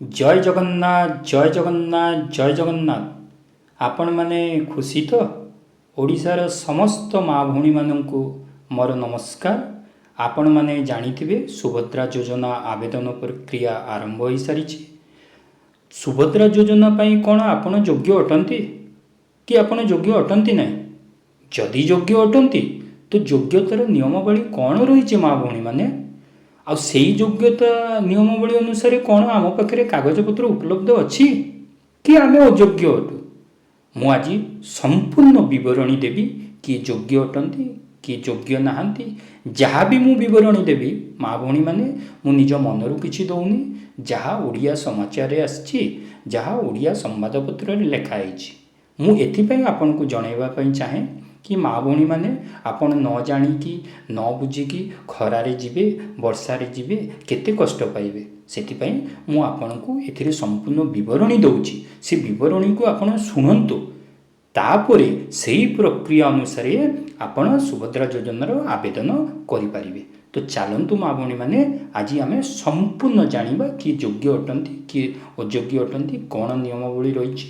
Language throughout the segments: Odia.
ଜୟ ଜଗନ୍ନାଥ, ଜୟ ଜଗନ୍ନାଥ, ଜୟ ଜଗନ୍ନାଥ। ଆପଣମାନେ ଖୁସି ତ? ଓଡ଼ିଶାର ସମସ୍ତ ମା ଭଉଣୀମାନଙ୍କୁ ମୋର ନମସ୍କାର। ଆପଣମାନେ ଜାଣିଥିବେ, ସୁଭଦ୍ରା ଯୋଜନା ଆବେଦନ ପ୍ରକ୍ରିୟା ଆରମ୍ଭ ହୋଇସାରିଛି। ସୁଭଦ୍ରା ଯୋଜନା ପାଇଁ କ'ଣ ଆପଣ ଯୋଗ୍ୟ ଅଟନ୍ତି କି ଆପଣ ଯୋଗ୍ୟ ଅଟନ୍ତି ନାହିଁ? ଯଦି ଯୋଗ୍ୟ ଅଟନ୍ତି, ତ ଯୋଗ୍ୟତାର ନିୟମାବଳୀ କ'ଣ ରହିଛି ମା ଭଉଣୀମାନେ? ଆଉ ସେଇ ଯୋଗ୍ୟତା ନିୟମାବଳୀ ଅନୁସାରେ କ'ଣ ଆମ ପାଖରେ କାଗଜପତ୍ର ଉପଲବ୍ଧ ଅଛି କି ଆମେ ଅଯୋଗ୍ୟ ଅଟୁ? ମୁଁ ଆଜି ସମ୍ପୂର୍ଣ୍ଣ ବିବରଣୀ ଦେବି, କିଏ ଯୋଗ୍ୟ ଅଟନ୍ତି, କିଏ ଯୋଗ୍ୟ ନାହାନ୍ତି। ଯାହା ବି ମୁଁ ବିବରଣୀ ଦେବି ମା ଭଉଣୀମାନେ, ମୁଁ ନିଜ ମନରୁ କିଛି ଦେଉନି। ଯାହା ଓଡ଼ିଆ ସମାଚାରରେ ଆସିଛି, ଯାହା ଓଡ଼ିଆ ସମ୍ବାଦପତ୍ରରେ ଲେଖା ହେଇଛି, ମୁଁ ଏଥିପାଇଁ ଆପଣଙ୍କୁ ଜଣାଇବା ପାଇଁ ଚାହେଁ କି ମା ଭଉଣୀମାନେ, ଆପଣ ନ ଜାଣିକି, ନ ବୁଝିକି ଖରାରେ ଯିବେ, ବର୍ଷାରେ ଯିବେ, କେତେ କଷ୍ଟ ପାଇବେ। ସେଥିପାଇଁ ମୁଁ ଆପଣଙ୍କୁ ଏଥିରେ ସମ୍ପୂର୍ଣ୍ଣ ବିବରଣୀ ଦେଉଛି। ସେ ବିବରଣୀକୁ ଆପଣ ଶୁଣନ୍ତୁ, ତାପରେ ସେଇ ପ୍ରକ୍ରିୟା ଅନୁସାରେ ଆପଣ ସୁଭଦ୍ରା ଯୋଜନାର ଆବେଦନ କରିପାରିବେ। ତ ଚାଲନ୍ତୁ ମା ଭଉଣୀମାନେ, ଆଜି ଆମେ ସମ୍ପୂର୍ଣ୍ଣ ଜାଣିବା କିଏ ଯୋଗ୍ୟ ଅଟନ୍ତି, କିଏ ଅଯୋଗ୍ୟ ଅଟନ୍ତି, କ'ଣ ନିୟମାବଳୀ ରହିଛି,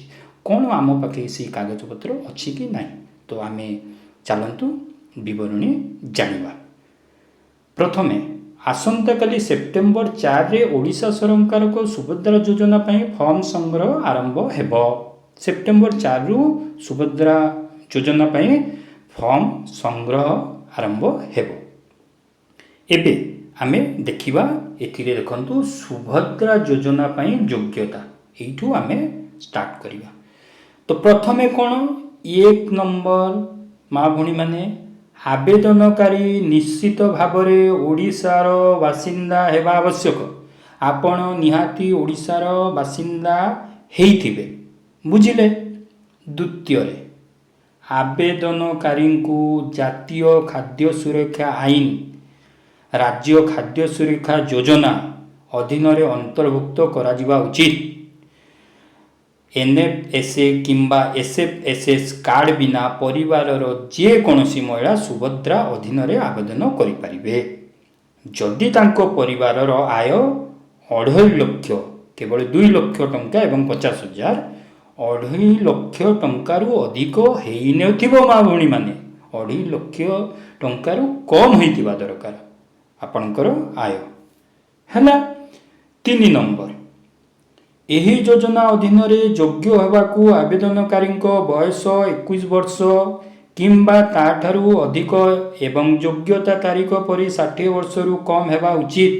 କ'ଣ ଆମ ପାଖେ ସେଇ କାଗଜପତ୍ର ଅଛି କି ନାହିଁ। ତ ଆମେ ଚାଲନ୍ତୁ ବିବରଣୀ ଜାଣିବା। ପ୍ରଥମେ, ଆସନ୍ତାକାଲି ସେପ୍ଟେମ୍ବର 4ରେ ଓଡ଼ିଶା ସରକାରଙ୍କ ସୁଭଦ୍ରା ଯୋଜନା ପାଇଁ ଫର୍ମ ସଂଗ୍ରହ ଆରମ୍ଭ ହେବ। ସେପ୍ଟେମ୍ବର 4ରୁ ସୁଭଦ୍ରା ଯୋଜନା ପାଇଁ ଫର୍ମ ସଂଗ୍ରହ ଆରମ୍ଭ ହେବ। ଏବେ ଆମେ ଦେଖିବା, ଏଥିରେ ଦେଖନ୍ତୁ, ସୁଭଦ୍ରା ଯୋଜନା ପାଇଁ ଯୋଗ୍ୟତା। ଏଇଠୁ ଆମେ ଷ୍ଟାର୍ଟ କରିବା। ତ ପ୍ରଥମେ କ'ଣ? 1 ନମ୍ବର ମା ଭଉଣୀମାନେ, ଆବେଦନକାରୀ ନିଶ୍ଚିତ ଭାବରେ ଓଡ଼ିଶାର ବାସିନ୍ଦା ହେବା ଆବଶ୍ୟକ। ଆପଣ ନିହାତି ଓଡ଼ିଶାର ବାସିନ୍ଦା ହେଇଥିବେ, ବୁଝିଲେ? ଦ୍ୱିତୀୟରେ, ଆବେଦନକାରୀଙ୍କୁ ଜାତୀୟ ଖାଦ୍ୟ ସୁରକ୍ଷା ଆଇନ, ରାଜ୍ୟ ଖାଦ୍ୟ ସୁରକ୍ଷା ଯୋଜନା ଅଧୀନରେ ଅନ୍ତର୍ଭୁକ୍ତ କରାଯିବା ଉଚିତ। ଏନ୍ଏଫ୍ଏସ୍ଏ କିମ୍ବା ଏସ୍ଏଫ୍ଏସ୍ଏସ୍ କାର୍ଡ଼ ବିନା ପରିବାରର ଯେକୌଣସି ମହିଳା ସୁଭଦ୍ରା ଅଧୀନରେ ଆବେଦନ କରିପାରିବେ, ଯଦି ତାଙ୍କ ପରିବାରର ଆୟ 2.5 ଲକ୍ଷ, କେବଳ 2 ଲକ୍ଷ ଟଙ୍କା ଏବଂ 50 ହଜାର, 2.5 ଲକ୍ଷ ଟଙ୍କାରୁ ଅଧିକ ହେଇନଥିବ। ମା ଭଉଣୀମାନେ, 2.5 ଲକ୍ଷ ଟଙ୍କାରୁ କମ୍ ହେଇଥିବା ଦରକାର ଆପଣଙ୍କର ଆୟ। ହେଲା। 3 ନମ୍ବର, ଏହି ଯୋଜନା ଅଧୀନରେ ଯୋଗ୍ୟ ହେବାକୁ ଆବେଦନକାରୀଙ୍କ ବୟସ 21 ବର୍ଷ କିମ୍ବା ତା'ଠାରୁ ଅଧିକ ଏବଂ ଯୋଗ୍ୟତା ତାରିଖ ପରି 60 ବର୍ଷରୁ କମ୍ ହେବା ଉଚିତ।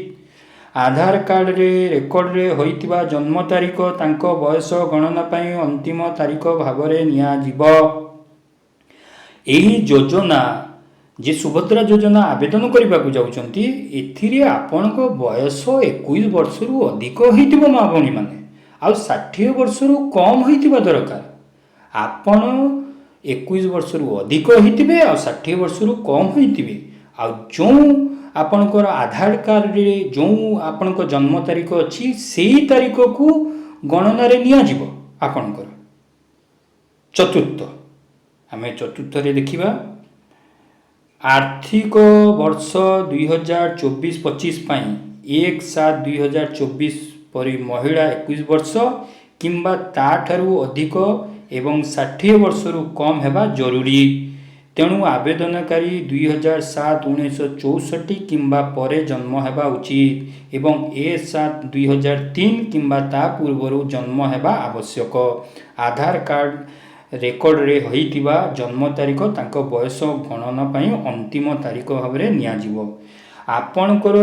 ଆଧାର କାର୍ଡ଼ରେ ରେକର୍ଡ଼ରେ ହୋଇଥିବା ଜନ୍ମ ତାରିଖ ତାଙ୍କ ବୟସ ଗଣନା ପାଇଁ ଅନ୍ତିମ ତାରିଖ ଭାବରେ ନିଆଯିବ। ଏହି ଯୋଜନା ଯେ ସୁଭଦ୍ରା ଯୋଜନା ଆବେଦନ କରିବାକୁ ଯାଉଛନ୍ତି, ଏଥିରେ ଆପଣଙ୍କ ବୟସ 21 ବର୍ଷରୁ ଅଧିକ ହେଇଥିବ ମା ଭଉଣୀମାନେ, ଆଉ 60 ବର୍ଷରୁ କମ୍ ହୋଇଥିବା ଦରକାର। ଆପଣ 21 ବର୍ଷରୁ ଅଧିକ ହେଇଥିବେ ଆଉ 60 ବର୍ଷରୁ କମ୍ ହୋଇଥିବେ। ଆଉ ଯେଉଁ ଆପଣଙ୍କର ଆଧାର କାର୍ଡ଼ରେ ଯେଉଁ ଆପଣଙ୍କ ଜନ୍ମ ତାରିଖ ଅଛି, ସେଇ ତାରିଖକୁ ଗଣନାରେ ନିଆଯିବ ଆପଣଙ୍କର। ଚତୁର୍ଥ, ଆମେ ଚତୁର୍ଥରେ ଦେଖିବା, ଆର୍ଥିକ ବର୍ଷ 2024-25 ପାଇଁ 1/7/2024 ପରି ମହିଳା 21 ବର୍ଷ କିମ୍ବା ତା'ଠାରୁ ଅଧିକ ଏବଂ 60 ବର୍ଷରୁ କମ୍ ହେବା ଜରୁରୀ। ତେଣୁ ଆବେଦନକାରୀ 2007 1964 କିମ୍ବା ପରେ ଜନ୍ମ ହେବା ଉଚିତ ଏବଂ 1/7/2003 କିମ୍ବା ତା ପୂର୍ବରୁ ଜନ୍ମ ହେବା ଆବଶ୍ୟକ। ଆଧାର କାର୍ଡ଼ ରେକର୍ଡ଼ରେ ହୋଇଥିବା ଜନ୍ମ ତାରିଖ ତାଙ୍କ ବୟସ ଗଣନା ପାଇଁ ଅନ୍ତିମ ତାରିଖ ଭାବରେ ନିଆଯିବ। ଆପଣଙ୍କର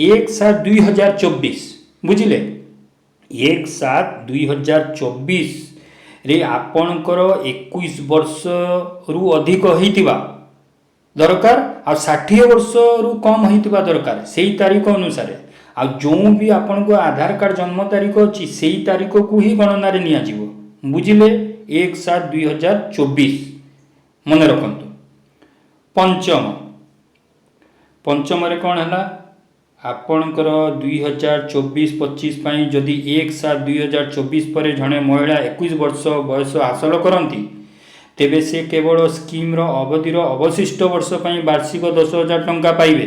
1/7/2024, ବୁଝିଲେ? 1/7/2024ରେ ଆପଣଙ୍କର 21 ବର୍ଷରୁ ଅଧିକ ହେଇଥିବା ଦରକାର ଆଉ 60 ବର୍ଷରୁ କମ୍ ହେଇଥିବା ଦରକାର ସେଇ ତାରିଖ ଅନୁସାରେ। ଆଉ ଯେଉଁ ବି ଆପଣଙ୍କ ଆଧାର କାର୍ଡ଼ ଜନ୍ମ ତାରିଖ ଅଛି, ସେଇ ତାରିଖକୁ ହିଁ ଗଣନାରେ ନିଆଯିବ, ବୁଝିଲେ? 1/7/2024 ମନେ ରଖନ୍ତୁ। ପଞ୍ଚମ, ପଞ୍ଚମରେ କ'ଣ ହେଲା? ଆପଣଙ୍କର 2024-25 ପାଇଁ ଯଦି 1/7/2024 ପରେ ଜଣେ ମହିଳା 21 ବର୍ଷ ବୟସ ହାସଲ କରନ୍ତି, ତେବେ ସେ କେବଳ ସ୍କିମ୍ର ଅବଧିର ଅବଶିଷ୍ଟ ବର୍ଷ ପାଇଁ ବାର୍ଷିକ 10,000 ଟଙ୍କା ପାଇବେ।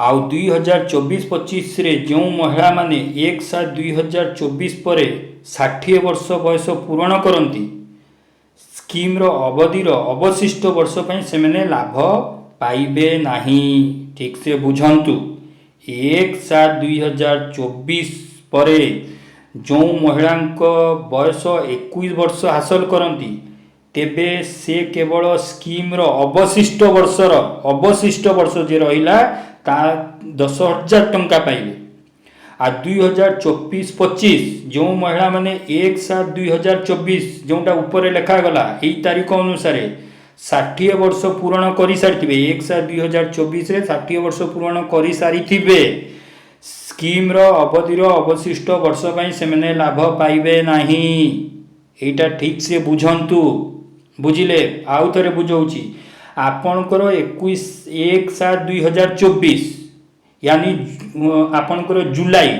ଆଉ 2024-25ରେ ଯେଉଁ ମହିଳାମାନେ 1/7/2024 ପରେ 60 ବର୍ଷ ବୟସ ପୂରଣ କରନ୍ତି, ସ୍କିମ୍ର ଅବଧିର ଅବଶିଷ୍ଟ ବର୍ଷ ପାଇଁ ସେମାନେ ଲାଭ ପାଇବେ ନାହିଁ। ଠିକ୍ ସେ ବୁଝନ୍ତୁ। 1/7/2024 ପରେ ଯେଉଁ ମହିଳାଙ୍କ ବୟସ 21 ବର୍ଷ ହାସଲ କରନ୍ତି, ତେବେ ସେ କେବଳ ସ୍କିମ୍ର ଅବଶିଷ୍ଟ ବର୍ଷ ଯେ ରହିଲା, ତା 10,000 ଟଙ୍କା ପାଇବେ। ଆଉ 2024-25 ଯେଉଁ ମହିଳାମାନେ 1/7/2024, ଯେଉଁଟା ଉପରେ ଲେଖାଗଲା, ଏଇ ତାରିଖ ଅନୁସାରେ 60 ବର୍ଷ ପୂରଣ କରିସାରିଥିବେ, 1/7/2024ରେ 60 ବର୍ଷ ପୂରଣ କରିସାରିଥିବେ, ସ୍କିମ୍ର ଅବଧିର ଅବଶିଷ୍ଟ ବର୍ଷ ପାଇଁ ସେମାନେ ଲାଭ ପାଇବେ ନାହିଁ। ଏଇଟା ଠିକ୍ ସେ ବୁଝନ୍ତୁ। ବୁଝିଲେ? ଆଉ ଥରେ ବୁଝଉଛି। ଆପଣଙ୍କର 21, 1/7/2024, ୟାନି ଆପଣଙ୍କର ଜୁଲାଇ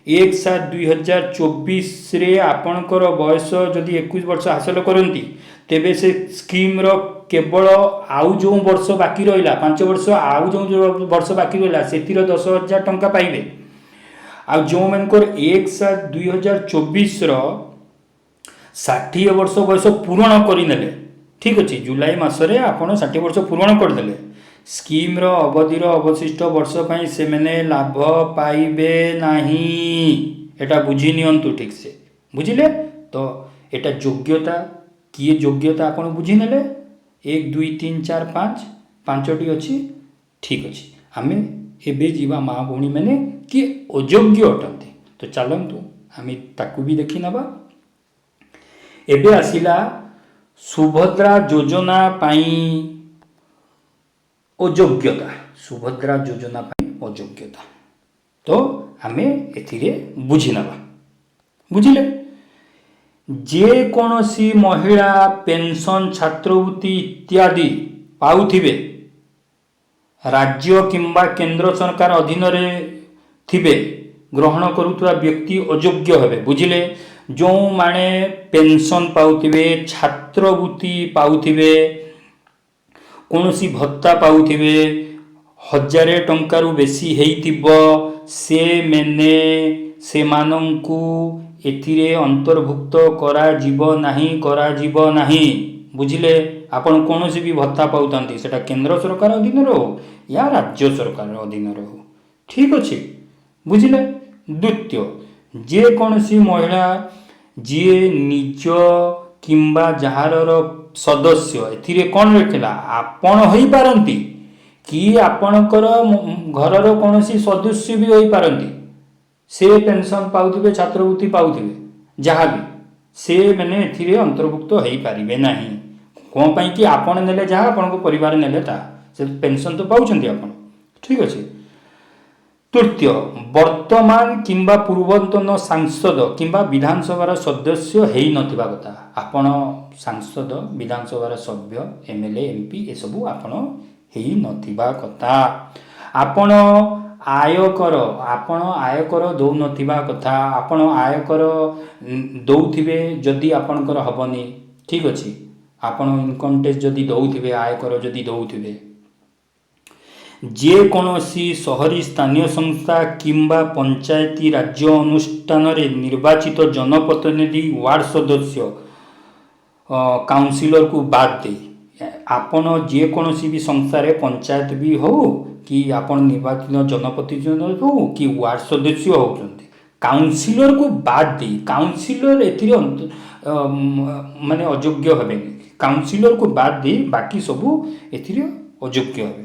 1/7/2024ରେ ଆପଣଙ୍କର ବୟସ ଯଦି 21 ବର୍ଷ ହାସଲ କରନ୍ତି, ତେବେ ସେ ସ୍କିମ୍ର କେବଳ ଆଉ ଯେଉଁ ବର୍ଷ ବାକି ରହିଲା, 5 ବର୍ଷ, ଆଉ ଯେଉଁ ଯେଉଁ ବର୍ଷ ବାକି ରହିଲା, ସେଥିର 10,000 ଟଙ୍କା ପାଇବେ। ଆଉ ଯେଉଁମାନଙ୍କର 1/7/2024ର 60 ବର୍ଷ ବୟସ ପୂରଣ କରିନେଲେ, ଠିକ୍ ଅଛି, ଜୁଲାଇ ମାସରେ ଆପଣ 60 ବର୍ଷ ପୂରଣ କରିଦେଲେ, ସ୍କିମ୍ର ଅବଧିର ଅବଶିଷ୍ଟ ବର୍ଷ ପାଇଁ ସେମାନେ ଲାଭ ପାଇବେ ନାହିଁ। ଏଟା ବୁଝି ନିଅନ୍ତୁ ଠିକ୍ ସେ। ବୁଝିଲେ ତ? ଏଟା ଯୋଗ୍ୟତା। କିଏ ଯୋଗ୍ୟତା ଆପଣ ବୁଝିନେଲେ। 1, 2, 3, 4, 5, ପାଞ୍ଚଟି ଅଛି। ଠିକ୍ ଅଛି, ଆମେ ଏବେ ଯିବା ମା ଭଉଣୀମାନେ କିଏ ଅଯୋଗ୍ୟ ଅଟନ୍ତି। ତ ଚାଲନ୍ତୁ, ଆମେ ତାକୁ ବି ଦେଖିନେବା। ଏବେ ଆସିଲା ସୁଭଦ୍ରା ଯୋଜନା ପାଇଁ ଅଯୋଗ୍ୟତା। ସୁଭଦ୍ରା ଯୋଜନା ପାଇଁ ଅଯୋଗ୍ୟତା ତ ଆମେ ଏଥିରେ ବୁଝିନେବା। ବୁଝିଲେ? ଯେକୌଣସି ମହିଳା ପେନସନ୍, ଛାତ୍ରବୃତ୍ତି ଇତ୍ୟାଦି ପାଉଥିବେ, ରାଜ୍ୟ କିମ୍ବା କେନ୍ଦ୍ର ସରକାର ଅଧୀନରେ ଥିବେ, ଗ୍ରହଣ କରୁଥିବା ବ୍ୟକ୍ତି ଅଯୋଗ୍ୟ ହେବେ। ବୁଝିଲେ? ଯେଉଁମାନେ ପେନସନ୍ ପାଉଥିବେ, ଛାତ୍ରବୃତ୍ତି ପାଉଥିବେ, କୌଣସି ଭତ୍ତା ପାଉଥିବେ, 1000 ଟଙ୍କାରୁ ବେଶୀ ହେଇଥିବ, ସେମାନଙ୍କୁ ଏଥିରେ ଅନ୍ତର୍ଭୁକ୍ତ କରାଯିବ ନାହିଁ, କରାଯିବ ନାହିଁ। ବୁଝିଲେ? ଆପଣ କୌଣସି ବି ଭତ୍ତା ପାଉଥାନ୍ତି, ସେଟା କେନ୍ଦ୍ର ସରକାର ଅଧୀନରେ ହଉ ୟା ରାଜ୍ୟ ସରକାର ଅଧୀନରେ ହଉ। ଠିକ୍ ଅଛି, ବୁଝିଲେ? ଦ୍ୱିତୀୟ, ଯେକୌଣସି ମହିଳା ଯିଏ ନିଜ କିମ୍ବା ଯାହାର ସଦସ୍ୟ, ଏଥିରେ କ'ଣ ଲେଖିଲା? ଆପଣ ହୋଇପାରନ୍ତି କି ଆପଣଙ୍କର ଘରର କୌଣସି ସଦସ୍ୟ ବି ହୋଇପାରନ୍ତି, ସେ ପେନସନ୍ ପାଉଥିବେ, ଛାତ୍ରବୃତ୍ତି ପାଉଥିବେ, ଯାହା ବି, ସେ ମାନେ ଏଥିରେ ଅନ୍ତର୍ଭୁକ୍ତ ହେଇପାରିବେ ନାହିଁ। କ'ଣ ପାଇଁ କି ଆପଣ ନେଲେ ଯାହା, ଆପଣଙ୍କ ପରିବାର ନେଲେ ତାହା, ସେ ପେନସନ୍ ତ ପାଉଛନ୍ତି ଆପଣ। ଠିକ୍ ଅଛି। ତୃତୀୟ, ବର୍ତ୍ତମାନ କିମ୍ବା ପୂର୍ବତନ ସାଂସଦ କିମ୍ବା ବିଧାନସଭାର ସଦସ୍ୟ ହେଇନଥିବା କଥା। ଆପଣ ସାଂସଦ, ବିଧାନସଭାର ସଭ୍ୟ, ଏମଏଲଏ, ଏମପି ଏସବୁ ଆପଣ ହେଇନଥିବା କଥା। ଆପଣ ଆୟକର ଦଉନଥିବା କଥା। ଆପଣ ଆୟକର ଦଉଥିବେ ଯଦି ଆପଣଙ୍କର ହବନି। ଠିକ୍ ଅଛି। ଆପଣ ଇନକମ୍ ଟ୍ୟାକ୍ସ ଯଦି ଦଉଥିବେ, ଆୟକର ଯଦି ଦଉଥିବେ, ଯେକୌଣସି ସହରୀ ସ୍ଥାନୀୟ ସଂସ୍ଥା କିମ୍ବା ପଞ୍ଚାୟତି ରାଜ୍ୟ ଅନୁଷ୍ଠାନରେ ନିର୍ବାଚିତ ଜନପ୍ରତିନିଧି, ୱାର୍ଡ଼ ସଦସ୍ୟ, କାଉନସିଲରକୁ ବାଦ ଦେଇ, ଆପଣ ଯେକୌଣସି ବି ସଂସ୍ଥାରେ, ପଞ୍ଚାୟତ ବି ହଉ କି ଆପଣ ନିର୍ବାଚିତ ଜନପ୍ରତିନିଧି ହଉ କି ୱାର୍ଡ଼ ସଦସ୍ୟ ହେଉଛନ୍ତି, କାଉନସିଲରକୁ ବାଦ ଦେଇ, କାଉନସିଲର ଏଥିରେ ମାନେ ଅଯୋଗ୍ୟ ହେବେନି। କାଉନସିଲରକୁ ବାଦ ଦେଇ ବାକି ସବୁ ଏଥିରେ ଅଯୋଗ୍ୟ ହେବେ।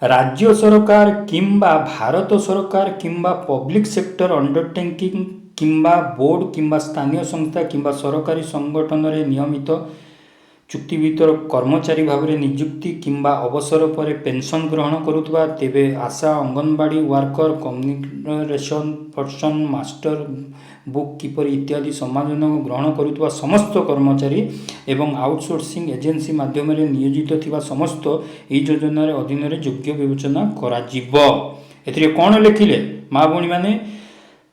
ରାଜ୍ୟ ସରକାର କିମ୍ବା ଭାରତ ସରକାର କିମ୍ବା ପବ୍ଲିକ୍ ସେକ୍ଟର ଅଣ୍ଡରଟେକିଂ କିମ୍ବା ବୋର୍ଡ଼ କିମ୍ବା ସ୍ଥାନୀୟ ସଂସ୍ଥା କିମ୍ବା ସରକାରୀ ସଂଗଠନରେ ନିୟମିତ ଚୁକ୍ତିଭିତ୍ତିକ କର୍ମଚାରୀ ଭାବରେ ନିଯୁକ୍ତି କିମ୍ବା ଅବସର ପରେ ପେନସନ୍ ଗ୍ରହଣ କରୁଥିବା, ତେବେ ଆଶା, anganwadi worker, communication person, master book keeper ଇତ୍ୟାଦି ସମ୍ମାନଜନକ ଗ୍ରହଣ କରୁଥିବା ସମସ୍ତ କର୍ମଚାରୀ ଏବଂ ଆଉଟସୋର୍ସିଂ ଏଜେନ୍ସି ମାଧ୍ୟମରେ ନିୟୋଜିତ ଥିବା ସମସ୍ତ ଏହି ଯୋଜନାର ଅଧୀନରେ ଯୋଗ୍ୟ ବିବେଚନା କରାଯିବ। ଏଥିରେ କ'ଣ ଲେଖିଲେ ମା ଭଉଣୀମାନେ?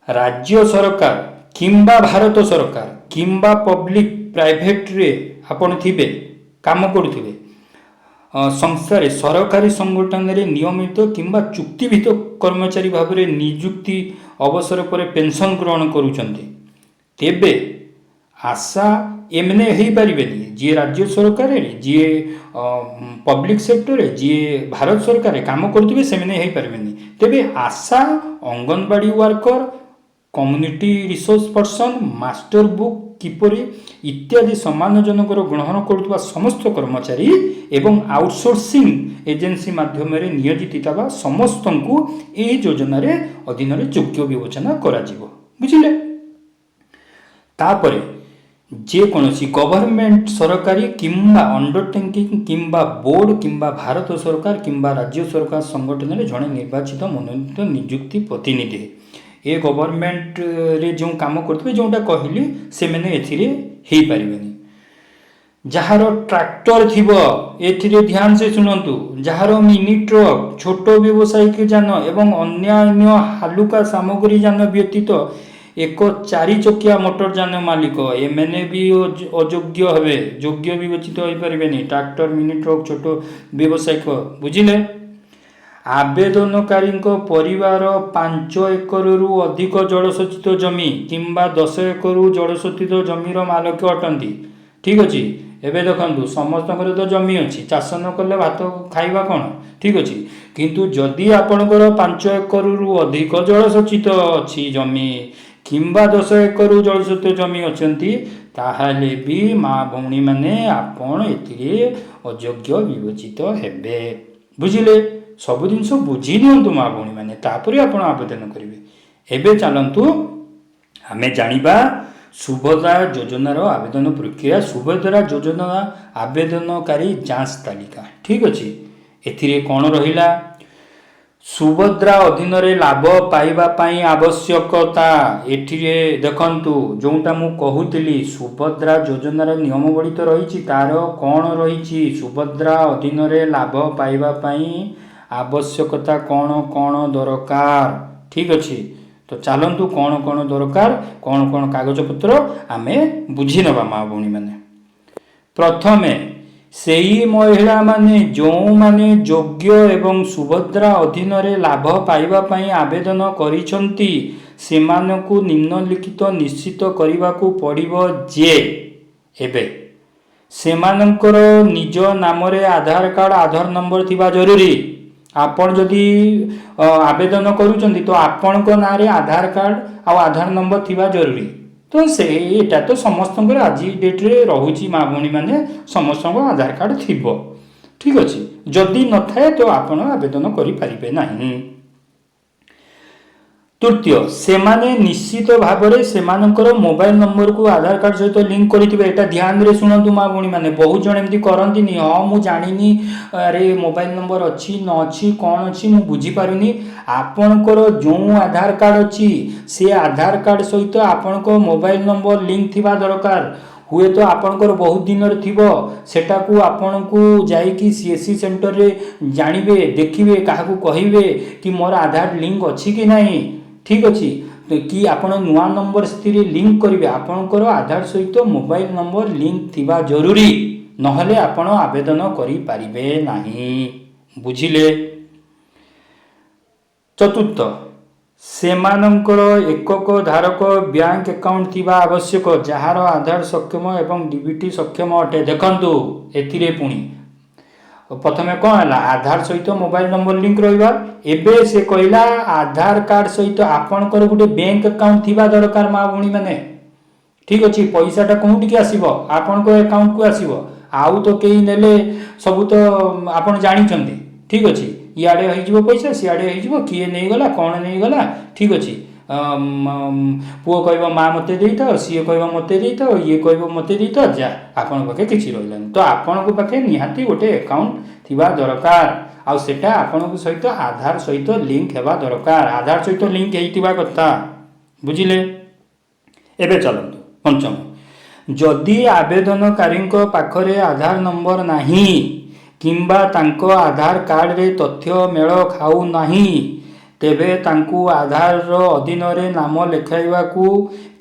ରାଜ୍ୟ ସରକାର କିମ୍ବା ଭାରତ ସରକାର କିମ୍ବା ପବ୍ଲିକ ପ୍ରାଇଭେଟରେ ଆପଣ ଥିବେ, କାମ କରୁଥିବେ। ସଂସ୍ଥାରେ, ସରକାରୀ ସଂଗଠନରେ ନିୟମିତ କିମ୍ବା ଚୁକ୍ତିଭିତ୍ତିକ କର୍ମଚାରୀ ଭାବରେ ନିଯୁକ୍ତି ଅବସର ପରେ ପେନସନ୍ ଗ୍ରହଣ କରୁଛନ୍ତି, ତେବେ ଆଶା ଏମାନେ ହେଇପାରିବେନି। ଯିଏ ରାଜ୍ୟ ସରକାରରେ, ଯିଏ ପବ୍ଲିକ ସେକ୍ଟରରେ, ଯିଏ ଭାରତ ସରକାରରେ କାମ କରୁଥିବେ, ସେମାନେ ହେଇପାରିବେନି। ତେବେ ଆଶା, anganwadi worker, community resource person, master book keeper ଇତ୍ୟାଦି ସମ୍ମାନଜନକର ଗ୍ରହଣ କରୁଥିବା ସମସ୍ତ କର୍ମଚାରୀ ଏବଂ ଆଉଟସୋର୍ସିଂ ଏଜେନ୍ସି ମାଧ୍ୟମରେ ନିୟୋଜିତ ଥିବା ସମସ୍ତଙ୍କୁ ଏହି ଯୋଜନାରେ ଅଧୀନରେ ଯୋଗ୍ୟ ବିବେଚନା କରାଯିବ। ବୁଝିଲେ? ତାପରେ ଯେକୌଣସି ଗଭର୍ଣ୍ଣମେଣ୍ଟ, ସରକାରୀ କିମ୍ବା ଅଣ୍ଡରଟେକିଂ କିମ୍ବା ବୋର୍ଡ କିମ୍ବା ଭାରତ ସରକାର କିମ୍ବା ରାଜ୍ୟ ସରକାର ସଂଗଠନରେ ଜଣେ ନିର୍ବାଚିତ ମନୋନୀତ ନିଯୁକ୍ତି ପ୍ରତିନିଧି, ଏ ଗଭର୍ଣ୍ଣମେଣ୍ଟରେ ଯେଉଁ କାମ କରୁଥିବେ, ଯେଉଁଟା କହିଲି, ସେମାନେ ଏଥିରେ ହେଇପାରିବେନି। ଯାହାର ଟ୍ରାକ୍ଟର ଥିବ, ଏଥିରେ ଧ୍ୟାନ ସେ ଶୁଣନ୍ତୁ, ଯାହାର ମିନି ଟ୍ରକ୍, ଛୋଟ ବ୍ୟବସାୟିକ ଯାନ ଏବଂ ଅନ୍ୟାନ୍ୟ ହାଲୁକା ସାମଗ୍ରୀ ଯାନ ବ୍ୟତୀତ ଏକ ଚାରି ଚକିଆ ମୋଟର ଯାନ ମାଲିକ, ଏମାନେ ବି ଅଯୋଗ୍ୟ ହେବେ, ଯୋଗ୍ୟ ବିବେଚିତ ହୋଇପାରିବେନି। ଟ୍ରାକ୍ଟର, ମିନି ଟ୍ରକ୍, ଛୋଟ ବ୍ୟବସାୟିକ, ବୁଝିଲେ? ଆବେଦନକାରୀଙ୍କ ପରିବାର 5 ଏକରରୁ ଅଧିକ ଜଳସେଚିତ ଜମି କିମ୍ବା 10 ଏକରରୁ ଜଳସେଚିତ ଜମିର ମାଲିକ ଅଟନ୍ତି। ଠିକ୍ ଅଛି। ଏବେ ଦେଖନ୍ତୁ, ସମସ୍ତଙ୍କର ତ ଜମି ଅଛି, ଚାଷ ନ କଲେ ଭାତ ଖାଇବା କ'ଣ? ଠିକ୍ ଅଛି। କିନ୍ତୁ ଯଦି ଆପଣଙ୍କର 5 ଏକରରୁ ଅଧିକ ଜଳସେଚିତ ଅଛି ଜମି କିମ୍ବା 10 ଏକରରୁ ଜଳସେଚିତ ଜମି ଅଛନ୍ତି, ତାହେଲେ ବି ମା ଭଉଣୀମାନେ, ଆପଣ ଏଥିରେ ଅଯୋଗ୍ୟ ବିବେଚିତ ହେବେ। ବୁଝିଲେ? ସବୁ ଜିନିଷ ବୁଝି ନିଅନ୍ତୁ ମା ଭଉଣୀମାନେ, ତାପରେ ଆପଣ ଆବେଦନ କରିବେ। ଏବେ ଚାଲନ୍ତୁ ଆମେ ଜାଣିବା ସୁଭଦ୍ରା ଯୋଜନାର ଆବେଦନ ପ୍ରକ୍ରିୟା, ସୁଭଦ୍ରା ଯୋଜନା ଆବେଦନକାରୀ ଯାଞ୍ଚ ତାଲିକା। ଠିକ୍ ଅଛି। ଏଥିରେ କ'ଣ ରହିଲା? ସୁଭଦ୍ରା ଅଧୀନରେ ଲାଭ ପାଇବା ପାଇଁ ଆବଶ୍ୟକତା। ଏଥିରେ ଦେଖନ୍ତୁ, ଯେଉଁଟା ମୁଁ କହୁଥିଲି, ସୁଭଦ୍ରା ଯୋଜନାର ନିୟମାବଳୀ ତ ରହିଛି ତାର। କ'ଣ ରହିଛି? ସୁଭଦ୍ରା ଅଧୀନରେ ଲାଭ ପାଇବା ପାଇଁ ଆବଶ୍ୟକତା କ'ଣ କ'ଣ ଦରକାର? ଠିକ୍ ଅଛି। ତ ଚାଲନ୍ତୁ, କ'ଣ କ'ଣ ଦରକାର, କ'ଣ କ'ଣ କାଗଜପତ୍ର, ଆମେ ବୁଝି ନେବା ମା ଭଉଣୀମାନେ। ପ୍ରଥମେ ସେଇ ମହିଳାମାନେ ଯେଉଁମାନେ ଯୋଗ୍ୟ ଏବଂ ସୁଭଦ୍ରା ଅଧୀନରେ ଲାଭ ପାଇବା ପାଇଁ ଆବେଦନ କରିଛନ୍ତି, ସେମାନଙ୍କୁ ନିମ୍ନଲିଖିତ ନିଶ୍ଚିତ କରିବାକୁ ପଡ଼ିବ ଯେ ଏବେ ସେମାନଙ୍କର ନିଜ ନାମରେ ଆଧାର କାର୍ଡ଼, ଆଧାର ନମ୍ବର ଥିବା ଜରୁରୀ। ଆପଣ ଯଦି ଆବେଦନ କରୁଛନ୍ତି, ତ ଆପଣଙ୍କ ନାଁରେ ଆଧାର କାର୍ଡ଼ ଆଉ ଆଧାର ନମ୍ବର ଥିବା ଜରୁରୀ। ତ ସେଇଟା ତ ସମସ୍ତଙ୍କର ଆଜି ଡେଟ୍ରେ ରହୁଛି। ମା ଭଉଣୀମାନେ, ସମସ୍ତଙ୍କ ଆଧାର କାର୍ଡ଼ ଥିବ। ଠିକ୍ ଅଛି। ଯଦି ନଥାଏ, ତ ଆପଣ ଆବେଦନ କରିପାରିବେ ନାହିଁ। ତୃତୀୟ, ସେମାନେ ନିଶ୍ଚିତ ଭାବରେ ସେମାନଙ୍କର ମୋବାଇଲ ନମ୍ବରକୁ ଆଧାର କାର୍ଡ଼ ସହିତ ଲିଙ୍କ କରିଥିବେ। ଏଇଟା ଧ୍ୟାନରେ ଶୁଣନ୍ତୁ ମା ଭଉଣୀମାନେ, ବହୁତ ଜଣ ଏମିତି କରନ୍ତିନି। ହଁ, ମୁଁ ଜାଣିନି, ଆରେ ମୋବାଇଲ ନମ୍ବର ଅଛି ନ ଅଛି, କ'ଣ ଅଛି, ମୁଁ ବୁଝିପାରୁନି। ଆପଣଙ୍କର ଯେଉଁ ଆଧାର କାର୍ଡ଼ ଅଛି, ସେ ଆଧାର କାର୍ଡ଼ ସହିତ ଆପଣଙ୍କ ମୋବାଇଲ ନମ୍ବର ଲିଙ୍କ ଥିବା ଦରକାର। ହୁଏତ ଆପଣଙ୍କର ବହୁତ ଦିନରେ ଥିବ, ସେଟାକୁ ଆପଣଙ୍କୁ ଯାଇକି ସିଏସସି ସେଣ୍ଟରରେ ଜାଣିବେ, ଦେଖିବେ, କାହାକୁ କହିବେ କି ମୋର ଆଧାର ଲିଙ୍କ ଅଛି କି ନାହିଁ। ଠିକ୍ ଅଛି କି ଆପଣ ନୂଆ ନମ୍ବର ସେଥିରେ ଲିଙ୍କ କରିବେ। ଆପଣଙ୍କର ଆଧାର ସହିତ ମୋବାଇଲ ନମ୍ବର ଲିଙ୍କ ଥିବା ଜରୁରୀ, ନହେଲେ ଆପଣ ଆବେଦନ କରିପାରିବେ ନାହିଁ। ବୁଝିଲେ? ଚତୁର୍ଥ, ସେମାନଙ୍କର ଏକକ ଧାରକ ବ୍ୟାଙ୍କ ଆକାଉଣ୍ଟ ଥିବା ଆବଶ୍ୟକ, ଯାହାର ଆଧାର ସକ୍ଷମ ଏବଂ ଡିବିଟି ସକ୍ଷମ ଅଟେ। ଦେଖନ୍ତୁ, ଏଥିରେ ପୁଣି ପ୍ରଥମେ କ'ଣ ହେଲା? ଆଧାର ସହିତ ମୋବାଇଲ ନମ୍ବର ଲିଙ୍କ ରହିବା। ଏବେ ସେ କହିଲା, ଆଧାର କାର୍ଡ଼ ସହିତ ଆପଣଙ୍କର ଗୋଟେ ବ୍ୟାଙ୍କ ଆକାଉଣ୍ଟ ଥିବା ଦରକାର ମା ଭଉଣୀମାନେ। ଠିକ୍ ଅଛି। ପଇସାଟା କେଉଁଠିକି ଆସିବ? ଆପଣଙ୍କ ଆକାଉଣ୍ଟକୁ ଆସିବ। ଆଉ ତ କେହି ନେଲେ, ସବୁ ତ ଆପଣ ଜାଣିଛନ୍ତି। ଠିକ୍ ଅଛି। ଇଆଡ଼େ ହେଇଯିବ ପଇସା, ସିଆଡ଼େ ହେଇଯିବ, କିଏ ନେଇଗଲା, କ'ଣ ନେଇଗଲା। ଠିକ୍ ଅଛି। ପୁଅ କହିବ, ମା ମୋତେ ଦେଇଥାଅ, ସିଏ କହିବ ମୋତେ ଦେଇଥାଅ, ଇଏ କହିବ ମୋତେ ଦେଇଥାଅ, ଯା, ଆପଣଙ୍କ ପାଖେ କିଛି ରହିଲାନି। ତ ଆପଣଙ୍କ ପାଖେ ନିହାତି ଗୋଟେ ଆକାଉଣ୍ଟ ଥିବା ଦରକାର ଆଉ ସେଟା ଆପଣଙ୍କ ସହିତ ଆଧାର ସହିତ ଲିଙ୍କ ହେବା ଦରକାର, ଆଧାର ସହିତ ଲିଙ୍କ ହେଇଥିବା କଥା। ବୁଝିଲେ? ଏବେ ଚାଲନ୍ତୁ ପଞ୍ଚମ। ଯଦି ଆବେଦନକାରୀଙ୍କ ପାଖରେ ଆଧାର ନମ୍ବର ନାହିଁ କିମ୍ବା ତାଙ୍କ ଆଧାର କାର୍ଡ଼ରେ ତଥ୍ୟ ମେଳ ଖାଉନାହିଁ, ତେବେ ତାଙ୍କୁ ଆଧାରର ଅଧୀନରେ ନାମ ଲେଖାଇବାକୁ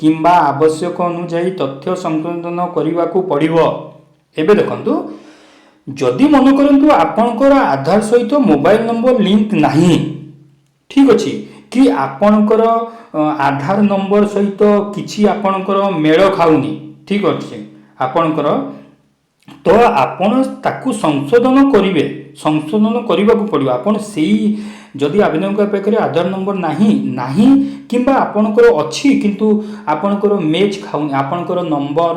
କିମ୍ବା ଆବଶ୍ୟକ ଅନୁଯାୟୀ ତଥ୍ୟ ସଂଶୋଧନ କରିବାକୁ ପଡ଼ିବ। ଏବେ ଦେଖନ୍ତୁ, ଯଦି ମନେ କରନ୍ତୁ ଆପଣଙ୍କର ଆଧାର ସହିତ ମୋବାଇଲ ନମ୍ବର ଲିଙ୍କ ନାହିଁ, ଠିକ୍ ଅଛି, କି ଆପଣଙ୍କର ଆଧାର ନମ୍ବର ସହିତ କିଛି ଆପଣଙ୍କର ମେଳ ଖାଉନି, ଠିକ୍ ଅଛି, ଆପଣଙ୍କର ତ ଆପଣ ତାକୁ ସଂଶୋଧନ କରିବେ। ସଂଶୋଧନ କରିବାକୁ ପଡ଼ିବ। ଆପଣ ସେଇ ଯଦି ଆବେଦନଙ୍କ ପାଖରେ ଆଧାର ନମ୍ବର ନାହିଁ କିମ୍ବା ଆପଣଙ୍କର ଅଛି କିନ୍ତୁ ଆପଣଙ୍କର ମ୍ୟାଚ୍ ଖାଉନି, ଆପଣଙ୍କର ନମ୍ବର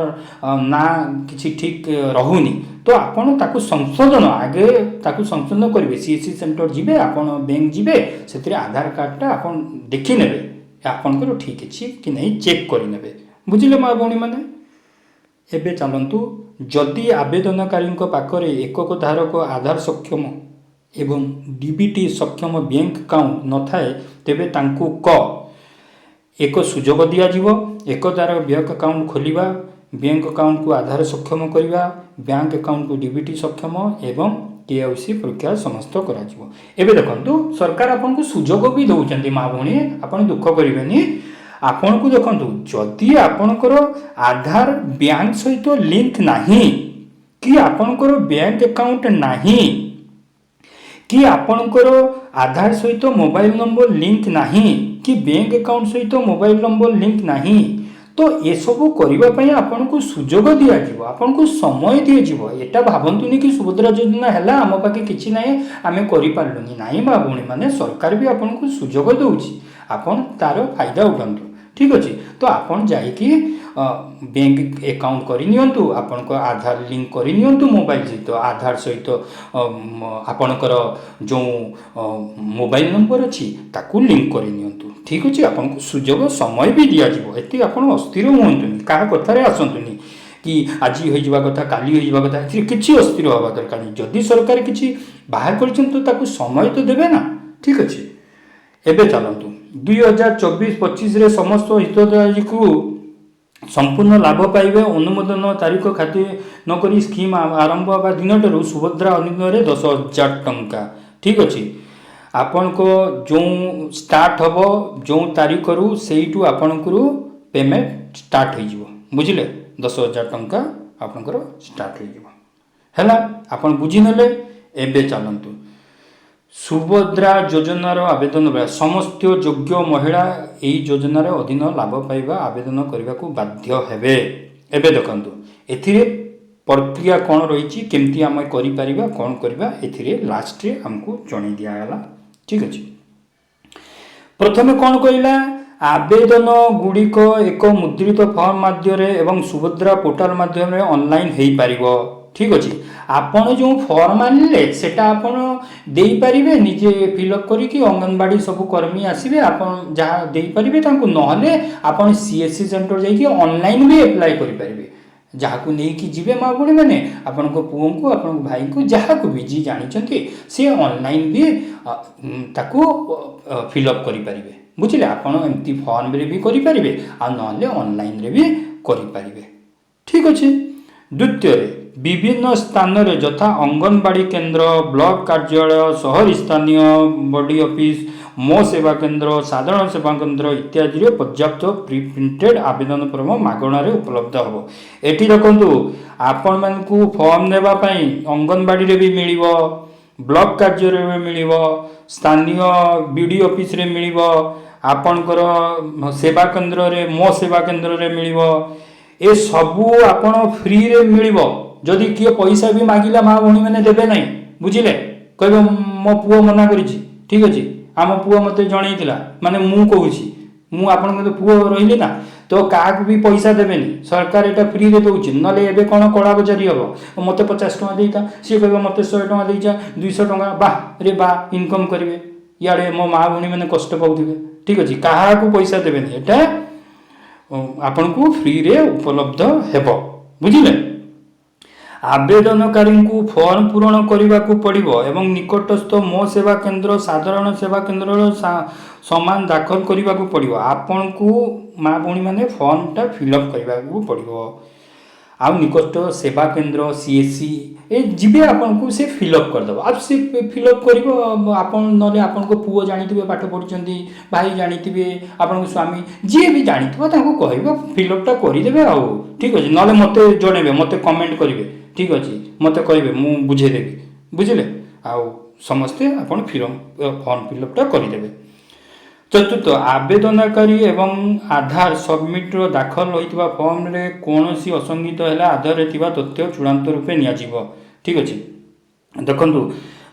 ନା କିଛି ଠିକ୍ ରହୁନି, ତ ଆପଣ ତାକୁ ସଂଶୋଧନ ଆଗେ ତାକୁ ସଂଶୋଧନ କରିବେ। ସିଏସସି ସେଣ୍ଟର ଯିବେ ଆପଣ, ବ୍ୟାଙ୍କ ଯିବେ, ସେଥିରେ ଆଧାର କାର୍ଡ଼ଟା ଆପଣ ଦେଖିନେବେ, ଆପଣଙ୍କର ଠିକ୍ ଅଛି କି ନାହିଁ ଚେକ୍ କରିନେବେ। ବୁଝିଲେ ମା ଭଉଣୀମାନେ? ଏବେ ଚାଲନ୍ତୁ। ଯଦି ଆବେଦନକାରୀଙ୍କ ପାଖରେ ଏକକ ଧାରକ ଆଧାର ସକ୍ଷମ ଏବଂ ଡିବିଟି ସକ୍ଷମ ବ୍ୟାଙ୍କ ଆକାଉଣ୍ଟ ନଥାଏ, ତେବେ ତାଙ୍କୁ ଏକ ସୁଯୋଗ ଦିଆଯିବ। ଏକଧାର ବ୍ୟାଙ୍କ ଆକାଉଣ୍ଟ ଖୋଲିବା, ବ୍ୟାଙ୍କ ଆକାଉଣ୍ଟକୁ ଆଧାର ସକ୍ଷମ କରିବା, ବ୍ୟାଙ୍କ ଆକାଉଣ୍ଟକୁ ଡିବିଟି ସକ୍ଷମ ଏବଂ କେୱାଇସି ପ୍ରକ୍ରିୟା ସମସ୍ତ କରାଯିବ। ଏବେ ଦେଖନ୍ତୁ, ସରକାର ଆପଣଙ୍କୁ ସୁଯୋଗ ବି ଦେଉଛନ୍ତି। ମା ଭଉଣୀ, ଆପଣ ଦୁଃଖ କରିବେନି। ଆପଣଙ୍କୁ ଦେଖନ୍ତୁ, ଯଦି ଆପଣଙ୍କର ଆଧାର ବ୍ୟାଙ୍କ ସହିତ ଲିଙ୍କ ନାହିଁ କି ଆପଣଙ୍କର ବ୍ୟାଙ୍କ ଆକାଉଣ୍ଟ ନାହିଁ କି ଆପଣଙ୍କର ଆଧାର ସହିତ ମୋବାଇଲ ନମ୍ବର ଲିଙ୍କ ନାହିଁ କି ବ୍ୟାଙ୍କ ଆକାଉଣ୍ଟ ସହିତ ମୋବାଇଲ ନମ୍ବର ଲିଙ୍କ ନାହିଁ, ତ ଏସବୁ କରିବା ପାଇଁ ଆପଣଙ୍କୁ ସୁଯୋଗ ଦିଆଯିବ, ଆପଣଙ୍କୁ ସମୟ ଦିଆଯିବ। ଏଟା ଭାବନ୍ତୁନି କି ସୁଭଦ୍ରା ଯୋଜନା ହେଲା, ଆମ ପାଖେ କିଛି ନାହିଁ, ଆମେ କରିପାରିଲୁନି। ନାହିଁ ମା ଭଉଣୀମାନେ, ସରକାର ବି ଆପଣଙ୍କୁ ସୁଯୋଗ ଦେଉଛି, ଆପଣ ତାର ଫାଇଦା ଉଠାନ୍ତୁ। ଠିକ୍ ଅଛି? ତ ଆପଣ ଯାଇକି ବ୍ୟାଙ୍କ ଆକାଉଣ୍ଟ କରିନିଅନ୍ତୁ, ଆପଣଙ୍କ ଆଧାର ଲିଙ୍କ କରିନିଅନ୍ତୁ ମୋବାଇଲ ସହିତ, ଆଧାର ସହିତ ଆପଣଙ୍କର ଯେଉଁ ମୋବାଇଲ ନମ୍ବର ଅଛି, ତାକୁ ଲିଙ୍କ କରିନିଅନ୍ତୁ। ଠିକ୍ ଅଛି? ଆପଣଙ୍କୁ ସୁଯୋଗ ସମୟ ବି ଦିଆଯିବ। ଏତେ ଆପଣ ଅସ୍ଥିର ହୁଅନ୍ତୁନି, କାହା କଥାରେ ଆସନ୍ତୁନି କି ଆଜି ହୋଇଯିବା କଥା, କାଲି ହୋଇଯିବା କଥା। ଏଥିରେ କିଛି ଅସ୍ଥିର ହେବା ଦରକାର ନାହିଁ। ଯଦି ସରକାର କିଛି ବାହାର କରିଛନ୍ତି, ତ ତାକୁ ସମୟ ତ ଦେବେ ନା। ଠିକ୍ ଅଛି? ଏବେ ଚାଲନ୍ତୁ। 2024-25ରେ ସମସ୍ତ ହିତାଧିକାରୀକୁ ସମ୍ପୂର୍ଣ୍ଣ ଲାଭ ପାଇବେ। ଅନୁମୋଦନ ତାରିଖ ଖାତିର ନକରି ସ୍କିମ୍ ଆରମ୍ଭ ହେବା ଦିନଠାରୁ ସୁଭଦ୍ରା ଅଧୀନରେ 10,000 ଟଙ୍କା। ଠିକ୍ ଅଛି? ଆପଣଙ୍କ ଯେଉଁ ଷ୍ଟାର୍ଟ ହେବ ଯେଉଁ ତାରିଖରୁ, ସେଇଠୁ ଆପଣଙ୍କର ପେମେଣ୍ଟ ଷ୍ଟାର୍ଟ ହେଇଯିବ। ବୁଝିଲେ? 10,000 ଟଙ୍କା ଆପଣଙ୍କର ଷ୍ଟାର୍ଟ ହେଇଯିବ। ହେଲା, ଆପଣ ବୁଝିନେଲେ। ଏବେ ଚାଲନ୍ତୁ। ସୁଭଦ୍ରା ଯୋଜନାର ଆବେଦନ ବେଳେ ସମସ୍ତ ଯୋଗ୍ୟ ମହିଳା ଏହି ଯୋଜନାର ଅଧୀନ ଲାଭ ପାଇବା ଆବେଦନ କରିବାକୁ ବାଧ୍ୟ ହେବେ। ଏବେ ଦେଖନ୍ତୁ, ଏଥିରେ ପ୍ରକ୍ରିୟା କ'ଣ ରହିଛି, କେମିତି ଆମେ କରିପାରିବା, କ'ଣ କରିବା, ଏଥିରେ ଲାଷ୍ଟରେ ଆମକୁ ଜଣେଇ ଦିଆଗଲା। ଠିକ୍ ଅଛି? ପ୍ରଥମେ କ'ଣ କହିଲା? ଆବେଦନ ଗୁଡ଼ିକ ଏକ ମୁଦ୍ରିତ ଫର୍ମ ମାଧ୍ୟମରେ ଏବଂ ସୁଭଦ୍ରା ପୋର୍ଟାଲ ମାଧ୍ୟମରେ ଅନଲାଇନ୍ ହେଇପାରିବ। ଠିକ୍ ଅଛି? ଆପଣ ଯେଉଁ ଫର୍ମ ଆଣିଲେ, ସେଟା ଆପଣ ଦେଇପାରିବେ ନିଜେ ଫିଲ୍ଅପ୍ କରିକି। ଅଙ୍ଗନବାଡ଼ି ସବୁ କର୍ମୀ ଆସିବେ, ଆପଣ ଯାହା ଦେଇପାରିବେ ତାଙ୍କୁ। ନହେଲେ ଆପଣ ସିଏସସି ସେଣ୍ଟର ଯାଇକି ଅନଲାଇନ୍ ବି ଆପ୍ଲାଏ କରିପାରିବେ। ଯାହାକୁ ନେଇକି ଯିବେ ମା ଭଉଣୀମାନେ, ଆପଣଙ୍କ ପୁଅଙ୍କୁ, ଆପଣଙ୍କ ଭାଇଙ୍କୁ, ଯାହାକୁ ବି ଯିଏ ଜାଣିଛନ୍ତି, ସିଏ ଅନଲାଇନ୍ ବି ତାକୁ ଫିଲ୍ଅପ୍ କରିପାରିବେ। ବୁଝିଲେ? ଆପଣ ଏମିତି ଫର୍ମରେ ବି କରିପାରିବେ ଆଉ ନହେଲେ ଅନଲାଇନ୍ରେ ବି କରିପାରିବେ। ଠିକ୍ ଅଛି? ଦ୍ୱିତୀୟରେ, ବିଭିନ୍ନ ସ୍ଥାନରେ ଯଥା ଅଙ୍ଗନବାଡ଼ି କେନ୍ଦ୍ର, ବ୍ଲକ କାର୍ଯ୍ୟାଳୟ, ସହରୀ ସ୍ଥାନୀୟ ବଡି ଅଫିସ, ମୋ ସେବା କେନ୍ଦ୍ର, ସାଧାରଣ ସେବା କେନ୍ଦ୍ର ଇତ୍ୟାଦିରେ ପର୍ଯ୍ୟାପ୍ତ ପ୍ରି ପ୍ରିଣ୍ଟେଡ୍ ଆବେଦନ ଫର୍ମ ମାଗଣାରେ ଉପଲବ୍ଧ ହେବ। ଏଠି ଦେଖନ୍ତୁ, ଆପଣମାନଙ୍କୁ ଫର୍ମ ନେବା ପାଇଁ ଅଙ୍ଗନବାଡ଼ିରେ ବି ମିଳିବ, ବ୍ଲକ କାର୍ଯ୍ୟାଳୟରେ ବି ମିଳିବ, ସ୍ଥାନୀୟ ବି ଡ଼ି ଅଫିସରେ ମିଳିବ, ଆପଣଙ୍କର ସେବା କେନ୍ଦ୍ରରେ, ମୋ ସେବା କେନ୍ଦ୍ରରେ ମିଳିବ। ଏସବୁ ଆପଣ ଫ୍ରିରେ ମିଳିବ। ଯଦି କିଏ ପଇସା ବି ମାଗିଲା, ମା ଭଉଣୀମାନେ ଦେବେ ନାହିଁ। ବୁଝିଲେ? କହିବେ ମୋ ପୁଅ ମନା କରିଛି। ଠିକ୍ ଅଛି? ଆମ ପୁଅ ମୋତେ ଜଣେଇଥିଲା, ମାନେ ମୁଁ କହୁଛି, ମୁଁ ଆପଣଙ୍କ ତ ପୁଅ ରହିଲି ନା। ତ କାହାକୁ ବି ପଇସା ଦେବେନି। ସରକାର ଏଇଟା ଫ୍ରିରେ ଦେଉଛି। ନହେଲେ ଏବେ କ'ଣ କଳା ବଜାରୀ ହେବ। ମୋତେ 50 ଟଙ୍କା ଦେଇଥା, ସିଏ କହିବ ମୋତେ 100 ଟଙ୍କା ଦେଇଯା, 200 ଟଙ୍କା, ବା ରେ ବା, ଇନକମ୍ କରିବେ। ଇଆଡ଼େ ମୋ ମା ଭଉଣୀମାନେ କଷ୍ଟ ପାଉଥିବେ। ଠିକ୍ ଅଛି? କାହାକୁ ପଇସା ଦେବେନି। ଏଇଟା ଆପଣଙ୍କୁ ଫ୍ରିରେ ଉପଲବ୍ଧ ହେବ। ବୁଝିଲେ? ଆବେଦନକାରୀଙ୍କୁ ଫର୍ମ ପୂରଣ କରିବାକୁ ପଡ଼ିବ ଏବଂ ନିକଟସ୍ଥ ମୋ ସେବା କେନ୍ଦ୍ର, ସାଧାରଣ ସେବା କେନ୍ଦ୍ରର ସମାନ ଦାଖଲ କରିବାକୁ ପଡ଼ିବ। ଆପଣଙ୍କୁ ମା ଭଉଣୀମାନେ ଫର୍ମଟା ଫିଲ୍ଅପ୍ କରିବାକୁ ପଡ଼ିବ। ଆଉ ନିକଟ ସେବା କେନ୍ଦ୍ର, ସିଏସସି ଏ ଯିବେ, ଆପଣଙ୍କୁ ସେ ଫିଲ୍ଅପ୍ କରିଦେବ। ଆଉ ସେ ଫିଲ୍ଅପ୍ କରିବ ଆପଣ, ନହେଲେ ଆପଣଙ୍କ ପୁଅ ଜାଣିଥିବେ, ପାଠ ପଢ଼ିଛନ୍ତି, ଭାଇ ଜାଣିଥିବେ, ଆପଣଙ୍କ ସ୍ୱାମୀ, ଯିଏ ବି ଜାଣିଥିବ ତାଙ୍କୁ କହିବ, ଫିଲ୍ଅପ୍ଟା କରିଦେବେ। ଆଉ ଠିକ୍ ଅଛି, ନହେଲେ ମୋତେ ଜଣେଇବେ, ମୋତେ କମେଣ୍ଟ କରିବେ। ଠିକ୍ ଅଛି, ମୋତେ କହିବେ, ମୁଁ ବୁଝେଇଦେବି। ବୁଝିଲେ? ଆଉ ସମସ୍ତେ ଆପଣ ଫର୍ମ ଫିଲ୍ଅପ୍ଟା କରିଦେବେ। ଚତୁର୍ଥ, ଆବେଦନକାରୀ ଏବଂ ଆଧାର ସବମିଟ୍ର ଦାଖଲ ହୋଇଥିବା ଫର୍ମରେ କୌଣସି ଅସଙ୍ଗତି ହେଲେ ଆଧାରରେ ଥିବା ତଥ୍ୟ ଚୂଡ଼ାନ୍ତ ରୂପେ ନିଆଯିବ। ଠିକ୍ ଅଛି। ଦେଖନ୍ତୁ,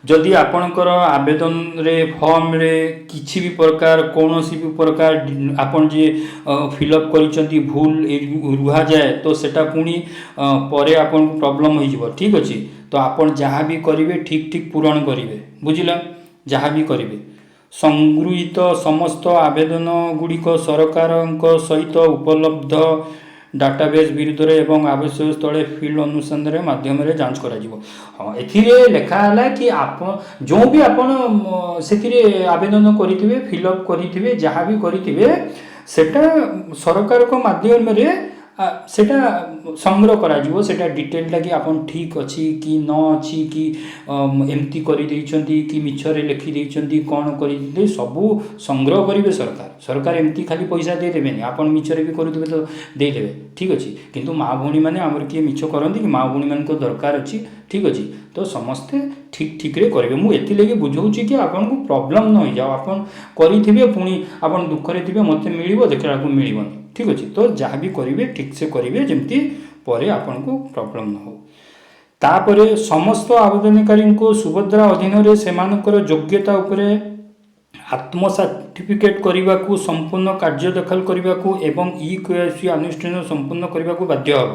ଯଦି ଆପଣଙ୍କର ଆବେଦନରେ, ଫର୍ମରେ କିଛି ବି ପ୍ରକାର, କୌଣସି ବି ପ୍ରକାର ଆପଣ ଯିଏ ଫିଲ୍ଅପ୍ କରିଛନ୍ତି ଭୁଲ ରୁହାଯାଏ, ତ ସେଟା ପୁଣି ପରେ ଆପଣଙ୍କୁ ପ୍ରୋବ୍ଲେମ୍ ହେଇଯିବ। ଠିକ୍ ଅଛି। ତ ଆପଣ ଯାହା ବି କରିବେ, ଠିକ୍ ଠିକ୍ ପୂରଣ କରିବେ। ବୁଝିଲା? ଯାହା ବି କରିବେ। ସଂଗୃହୀତ ସମସ୍ତ ଆବେଦନ ଗୁଡ଼ିକ ସରକାରଙ୍କ ସହିତ ଉପଲବ୍ଧ ଡାଟାବେସ୍ ବିରୁଦ୍ଧରେ ଏବଂ ଆବଶ୍ୟକ ସ୍ଥଳେ ଫିଲ୍ଡ ଅନୁସନ୍ଧାନ ମାଧ୍ୟମରେ ଯାଞ୍ଚ କରାଯିବ। ହଁ, ଏଥିରେ ଲେଖା ହେଲା କି ଆପଣ ଯେଉଁ ବି ଆପଣ ସେଥିରେ ଆବେଦନ କରିଥିବେ, ଫିଲ୍ଅପ୍ କରିଥିବେ, ଯାହା ବି କରିଥିବେ, ସେଟା ସରକାରଙ୍କ ମାଧ୍ୟମରେ ସେଟା ସଂଗ୍ରହ କରାଯିବ। ସେଟା ଡିଟେଲଟା କି ଆପଣ ଠିକ୍ ଅଛି କି ନ ଅଛି, କି ଏମିତି କରିଦେଇଛନ୍ତି କି ମିଛରେ ଲେଖିଦେଇଛନ୍ତି, କ'ଣ କରିଦେଇଛନ୍ତି, ସବୁ ସଂଗ୍ରହ କରିବେ ସରକାର। ସରକାର ଏମିତି ଖାଲି ପଇସା ଦେଇଦେବେନି। ଆପଣ ମିଛରେ ବି କରୁଥିବେ ତ ଦେଇଦେବେ। ଠିକ୍ ଅଛି। କିନ୍ତୁ ମା ଭଉଣୀମାନେ ଆମର କିଏ ମିଛ କରନ୍ତି କି? ମା ଭଉଣୀମାନଙ୍କ ଦରକାର ଅଛି। ଠିକ୍ ଅଛି। ତ ସମସ୍ତେ ଠିକ୍ ଠିକ୍ରେ କରିବେ। ମୁଁ ଏଥିଲାଗି ବୁଝଉଛି କି ଆପଣଙ୍କୁ ପ୍ରୋବ୍ଲେମ୍ ନ ହେଇଯାଉ। ଆପଣ କରିଥିବେ, ପୁଣି ଆପଣ ଦୁଃଖରେ ଥିବେ, ମୋତେ ମିଳିବ, ଦେଖିଲା ବେଳକୁ ମିଳିବନି। ଠିକ୍ ଅଛି। ତ ଯାହା ବି କରିବେ, ଠିକ୍ସେ କରିବେ, ଯେମିତି ପରେ ଆପଣଙ୍କୁ ପ୍ରୋବ୍ଲେମ୍ ନ ହଉ। ତାପରେ ସମସ୍ତ ଆବେଦନକାରୀଙ୍କୁ ସୁଭଦ୍ରା ଅଧୀନରେ ସେମାନଙ୍କର ଯୋଗ୍ୟତା ଉପରେ ଆତ୍ମ ସାର୍ଟିଫିକେଟ୍ କରିବାକୁ, ସମ୍ପୂର୍ଣ୍ଣ କାର୍ଯ୍ୟ ଦାଖଲ କରିବାକୁ ଏବଂ ଇ କେୱାଇସି ଅନୁଷ୍ଠାନ ସମ୍ପୂର୍ଣ୍ଣ କରିବାକୁ ବାଧ୍ୟ ହେବ।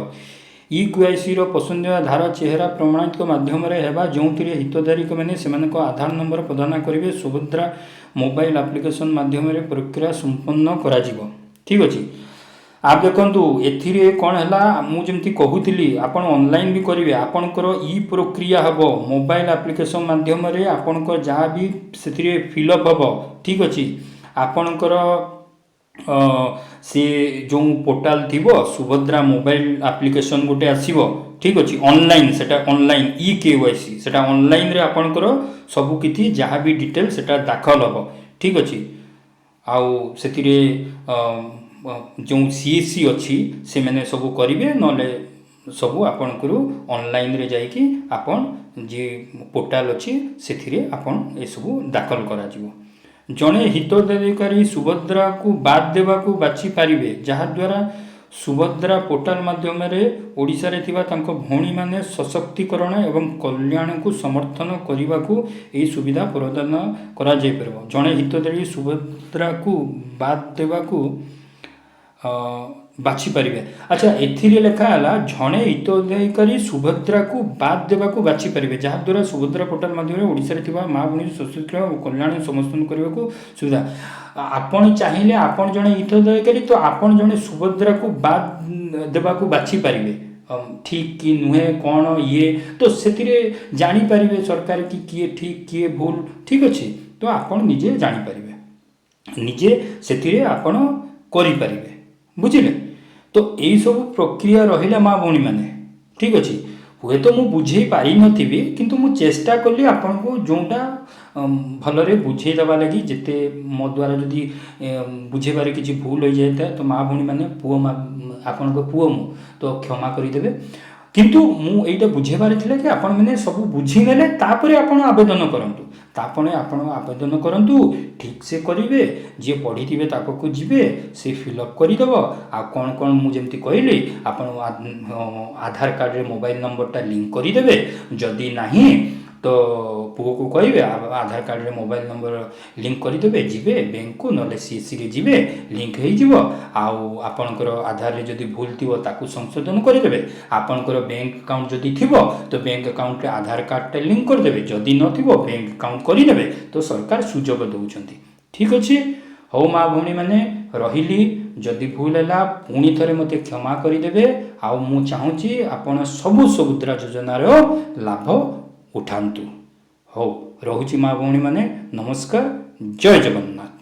ଇ କେୱାଇସିର ପସନ୍ଦ ଆଧାର ଚେହେରା ପ୍ରମାଣିତ ମାଧ୍ୟମରେ ହେବା, ଯେଉଁଥିରେ ହିତାଧିକାରୀମାନେ ସେମାନଙ୍କ ଆଧାର ନମ୍ବର ପ୍ରଦାନ କରିବେ। ସୁଭଦ୍ରା ମୋବାଇଲ ଆପ୍ଲିକେସନ୍ ମାଧ୍ୟମରେ ପ୍ରକ୍ରିୟା ସମ୍ପନ୍ନ କରାଯିବ। ଠିକ୍ ଅଛି। ଆଉ ଦେଖନ୍ତୁ, ଏଥିରେ କ'ଣ ହେଲା, ମୁଁ ଯେମିତି କହୁଥିଲି, ଆପଣ ଅନଲାଇନ୍ ବି କରିବେ, ଆପଣଙ୍କର ଇ ପ୍ରକ୍ରିୟା ହେବ ମୋବାଇଲ ଆପ୍ଲିକେସନ୍ ମାଧ୍ୟମରେ। ଆପଣଙ୍କର ଯାହା ବି ସେଥିରେ ଫିଲ୍ଅପ୍ ହେବ, ଠିକ୍ ଅଛି, ଆପଣଙ୍କର ସେ ଯେଉଁ ପୋର୍ଟାଲ ଥିବ, ସୁଭଦ୍ରା ମୋବାଇଲ ଆପ୍ଲିକେସନ୍ ଗୋଟେ ଆସିବ। ଠିକ୍ ଅଛି। ଅନଲାଇନ୍, ସେଟା ଅନଲାଇନ୍ ଇ କେୱାଇସି, ସେଟା ଅନଲାଇନ୍ରେ ଆପଣଙ୍କର ସବୁ କିଛି ଯାହା ବି ଡିଟେଲ୍ ସେଟା ଦାଖଲ ହେବ। ଠିକ୍ ଅଛି। ଆଉ ସେଥିରେ ଯେଉଁ ସିଏସସି ଅଛି, ସେମାନେ ସବୁ କରିବେ, ନହେଲେ ସବୁ ଆପଣଙ୍କର ଅନଲାଇନ୍ରେ ଯାଇକି ଆପଣ ଯିଏ ପୋର୍ଟାଲ ଅଛି, ସେଥିରେ ଆପଣ ଏସବୁ ଦାଖଲ କରାଯିବ। ଜଣେ ହିତାଧିକାରୀ ସୁଭଦ୍ରାକୁ ବାଦ୍ ଦେବାକୁ ବାଛି ପାରିବେ, ଯାହାଦ୍ୱାରା ସୁଭଦ୍ରା ପୋର୍ଟାଲ ମାଧ୍ୟମରେ ଓଡ଼ିଶାରେ ଥିବା ତାଙ୍କ ଭଉଣୀମାନେ ସଶକ୍ତିକରଣ ଏବଂ କଲ୍ୟାଣକୁ ସମର୍ଥନ କରିବାକୁ ଏହି ସୁବିଧା ପ୍ରଦାନ କରାଯାଇପାରିବ। ଜଣେ ହିତାଧିକାରୀ ସୁଭଦ୍ରାକୁ ବାଦ୍ ଦେବାକୁ ବାଛିପାରିବେ। ଆଚ୍ଛା, ଏଥିରେ ଲେଖା ହେଲା, ଜଣେ ହିତାଧିକାରୀ ସୁଭଦ୍ରାକୁ ବାଦ୍ ଦେବାକୁ ବାଛିପାରିବେ, ଯାହାଦ୍ୱାରା ସୁଭଦ୍ରା ପୋର୍ଟାଲ ମାଧ୍ୟମରେ ଓଡ଼ିଶାରେ ଥିବା ମା ଭଉଣୀ ସଶକ୍ତିକରଣ ଓ କଲ୍ୟାଣ ସମର୍ଥନ କରିବାକୁ ସୁବିଧା। ଆପଣ ଚାହିଁଲେ, ଆପଣ ଜଣେ ହିତାଧିକାରୀ, ତ ଆପଣ ଜଣେ ସୁଭଦ୍ରାକୁ ବାଦ୍ ଦେବାକୁ ବାଛିପାରିବେ। ଠିକ୍ କି ନୁହେଁ, କ'ଣ ଇଏ, ତ ସେଥିରେ ଜାଣିପାରିବେ ସରକାର କି କିଏ ଠିକ୍, କିଏ ଭୁଲ। ଠିକ୍ ଅଛି। ତ ଆପଣ ନିଜେ ଜାଣିପାରିବେ, ନିଜେ ସେଥିରେ ଆପଣ କରିପାରିବେ। ବୁଝିଲେ? ତ ଏଇସବୁ ପ୍ରକ୍ରିୟା ରହିଲା ମା ଭଉଣୀମାନେ। ଠିକ୍ ଅଛି। ହୁଏତ ମୁଁ ବୁଝେଇ ପାରିନଥିବି, କିନ୍ତୁ ମୁଁ ଚେଷ୍ଟା କଲି ଆପଣଙ୍କୁ ଯେଉଁଟା ଭଲରେ ବୁଝେଇ ଦେବା ଲାଗି। ଯେତେ ମୋ ଦ୍ୱାରା ଯଦି ବୁଝେଇବାରେ କିଛି ଭୁଲ ହୋଇଯାଇଥାଏ, ତ ମା ଭଉଣୀମାନେ, ପୁଅ ମା, ଆପଣଙ୍କ ପୁଅ ମୁଁ, ତ କ୍ଷମା କରିଦେବେ। କିନ୍ତୁ ମୁଁ ଏଇଟା ବୁଝେଇବାର ଥିଲା କି ଆପଣମାନେ ସବୁ ବୁଝିନେଲେ ତାପରେ ଆପଣ ଆବେଦନ କରନ୍ତୁ। ତାପରେ ଆପଣ ଆବେଦନ କରନ୍ତୁ, ଠିକ୍ ସେ କରିବେ। ଯିଏ ପଢ଼ିଥିବେ ତା ପାଖକୁ ଯିବେ, ସେ ଫିଲ୍ଅପ୍ କରିଦେବ। ଆଉ କ'ଣ କ'ଣ ମୁଁ ଯେମିତି କହିଲି, ଆପଣ ଆଧାର କାର୍ଡ଼ରେ ମୋବାଇଲ ନମ୍ବରଟା ଲିଙ୍କ କରିଦେବେ। ଯଦି ନାହିଁ ତ ପୁଅକୁ କହିବେ, ଆଧାର କାର୍ଡ଼ରେ ମୋବାଇଲ ନମ୍ବର ଲିଙ୍କ କରିଦେବେ। ଯିବେ ବ୍ୟାଙ୍କକୁ, ନହେଲେ ସିଏସସିରେ ଯିବେ, ଲିଙ୍କ ହେଇଯିବ। ଆଉ ଆପଣଙ୍କର ଆଧାରରେ ଯଦି ଭୁଲ ଥିବ, ତାକୁ ସଂଶୋଧନ କରିଦେବେ। ଆପଣଙ୍କର ବ୍ୟାଙ୍କ ଆକାଉଣ୍ଟ ଯଦି ଥିବ, ତ ବ୍ୟାଙ୍କ ଆକାଉଣ୍ଟରେ ଆଧାର କାର୍ଡ଼ଟା ଲିଙ୍କ କରିଦେବେ। ଯଦି ନଥିବ, ବ୍ୟାଙ୍କ ଆକାଉଣ୍ଟ କରିନେବେ। ତ ସରକାର ସୁଯୋଗ ଦେଉଛନ୍ତି। ଠିକ୍ ଅଛି। ହଉ ମା ଭଉଣୀମାନେ, ରହିଲି। ଯଦି ଭୁଲ ହେଲା, ପୁଣି ଥରେ ମୋତେ କ୍ଷମା କରିଦେବେ। ଆଉ ମୁଁ ଚାହୁଁଛି ଆପଣ ସବୁ ସୁଭଦ୍ରା ଯୋଜନାର ଲାଭ ଉଠାନ୍ତୁ। ହଉ, ରହୁଛି ମା ଭଉଣୀମାନେ। ନମସ୍କାର, ଜୟ ଜଗନ୍ନାଥ।